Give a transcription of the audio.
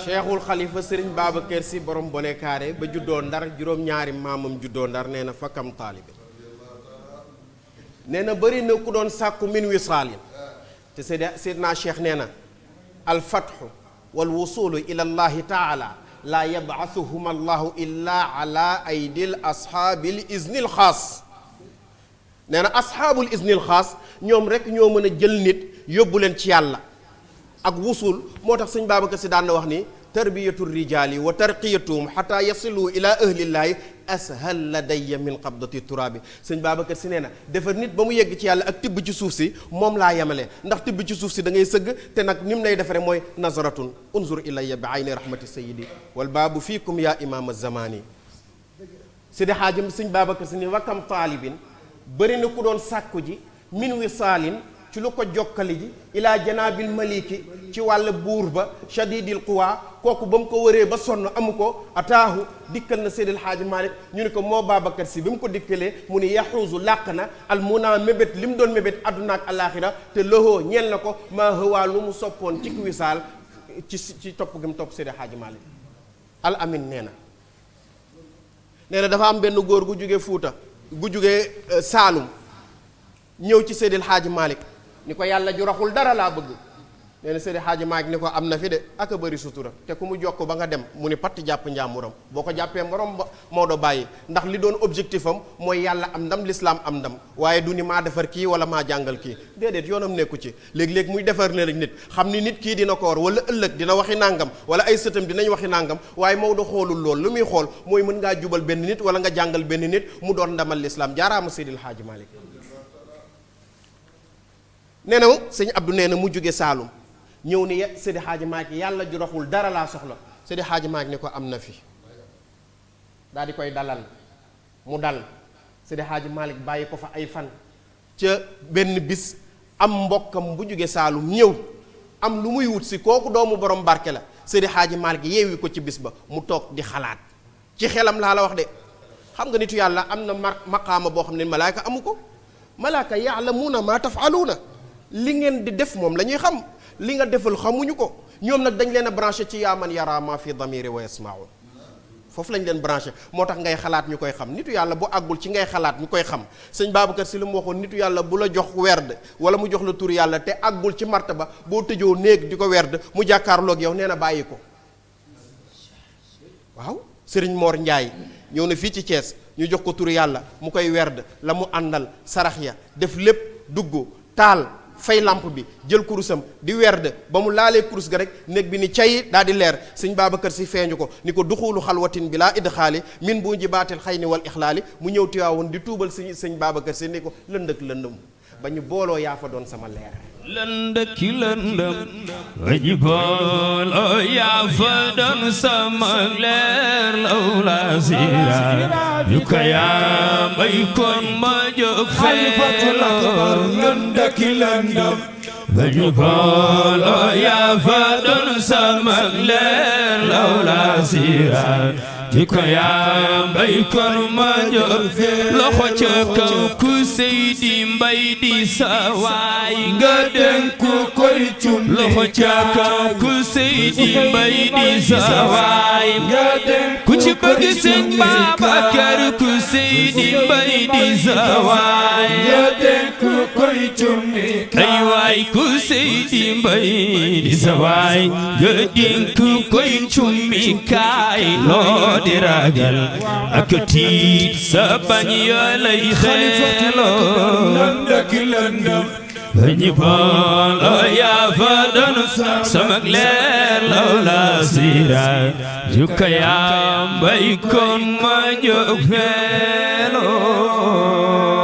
cheikhul xalifa sëriñ Babacar Si borom bone kaare ba juddoo ndar juróom-ñaari maamam juddoo ndar nee na fakkam taalibe nee na bëri na ku doon sàkku min wisaalin te seydna cheikh nee na alfatxu wal wusulu ila allahi taala laa yabcasuhum allahu illa ala aydil ashaabil iznil xaas nee na ashaabul iznil xaas ñoom rek ñoo mën a jël nit yóbbu leen ci yàlla ak wusul moo tax sëñ Babacar Si daan na wax ni tarbiyatu rijaali wa tarqiyatuhum xataa yasilu ila ahlillaahi ashal ladayya min qabdati turaabi sëñ Babacar Si nee na defar nit ba mu yegg ci yàlla ak tibb ci suuf si moom laa yemale ndax tibb ci suuf si da ngay sëgg te nag ni mu lay defaree mooy nazaratun unzur ilayya bi ayni rahmati sayidi wal baabu fiikum yaa imaama zamani si di xaajam sëñ Babacar Si ni wakam taalibin bëri na ku doon sàkku ji min wisaalin ci lu ko jokkali ji ilaa janaabil maliki ci wàll buur ba shadidil quwa kooku ba mu ko wëree ba sonn amu ko ataahu dikkal na Seydil Haaji Malick ñu ne ko moo Babacar Si bi mu ko dikkalee mu ni yaxuusu làq na al munaa mébét li mu doon mébét adduna ak alaaxira te loxoo ñeel na ko maa hëwaa lu mu soppoon ci wisaal ci topp gi mu topp Seydil Haaji Malick al amin nee na dafa am benn góor gu jógee Fuuta gu jógee Saalum ñëw ci Seydil Haaji Malick ni ko yàlla ju raxul dara laa bëgg nee na Seydil Haaji Malick ni ko am na fi de ak a bëri sutura te ku mu jokk ba nga dem mu ni patt jàpp njàmburam boo ko jàppee morom ba Maodo bàyyi ndax li doon objectif am mooy yàlla am ndam lislaam am ndam waaye du ni maa defar kii wala maa jàngal kii déedéet yoonam nekku ci léeg-léeg muy defar ne rek nit xam ni nit kii dina ko war wala ëllëg dina waxi nàngam wala ay sëtam dinañ waxi nàngam waaye Maodo xoolul lool lu muy xool mooy mën ngaa jubal benn nit wala nga jàngal benn nit mu doon ndamal lislaam jaaraama Seydil Haaji Malick nee na sëñ Abdou nee na mu jóge Saalum ñëw ni Seydi Haaji Malick yàlla ju raxul dara laa soxla Seydi Haaji Malick ni ko am na fi daal di koy dalal mu dal Seydi Haaji Malick bàyyi ko fa ay fan ca benn bis am mbokkam bu jóge Saalum ñëw am lu muy wut si kooku doomu borom barke la Seydi Haaji Malick yeewi ko ci bis ba mu toog di xalaat ci xelam laa la wax de xam nga nitu yàlla am na maqaama boo xam ne malaaka amu ko malaaka yaalamuuna maa tafaluuna li ngeen di def moom la ñuy xam li nga defal xamuñu ko ñoom nag dañ leen a branché ci yaa man yara ma fi damiri wa yasmaun foofu lañ leen branché moo tax ngay xalaat ñu koy xam nitu yàlla bu àggul ci ngay xalaat ñu koy xam sëñ Babacar Si lu mu waxoon nitu yàlla bu la jox werd wala mu jox la tur yàlla te àggul ci martaba boo tëjoo néeg di ko werd mu jàkkaarloog yow nee na bàyyi ko waaw Sëriñ Mor Njaay ñëw na fii ci Thiès ñu jox ko tur yàlla mu koy werd la mu àndal sarax ya def lépp dugg taal fay lampe bi jël kurusam di werd ba mu laalee kurus ga rek néeg bi ni cay daal di leer sëñ Babacar Si feeñu ko ni ko duxulu xalwatin bi laa idxaali min bu jibaatil xay ni wal ixlaali mu ñëw Tiwaawoon di tuubal sëñ Babacar Si ni ko lëndëk lëndëm ba ñu booloo yaa fa doon sama leer lëndëki lëndëm ba ñu booloo yaa fa doon sama leer law la sira yu ko yaa may kon ma jóg feeloo lëndëki lëndëm ba ñu booloo yaa fa doon sama leer law la sira yu ko yaa may kon ma jóg loxo ca kaw ku Seydi Mbay di sa waay nga dénku koy cum loxo ca kaw ku Seydi Mbay di sa waay nga dénku ku ci bëgg Sëñ Babacar ku Seydi Mbay di sa waay nga dénku koy cum ay waay ku Seydi Mbay di sa waay nga dénku koy cum kaay loo di ragal ak tiit sa bañ ya lay xeeloo lëndëki lëndëm ba ñu booloo yaa fa doon sama leer law la sira yu ko yaa mbay kon ma jóg feeloo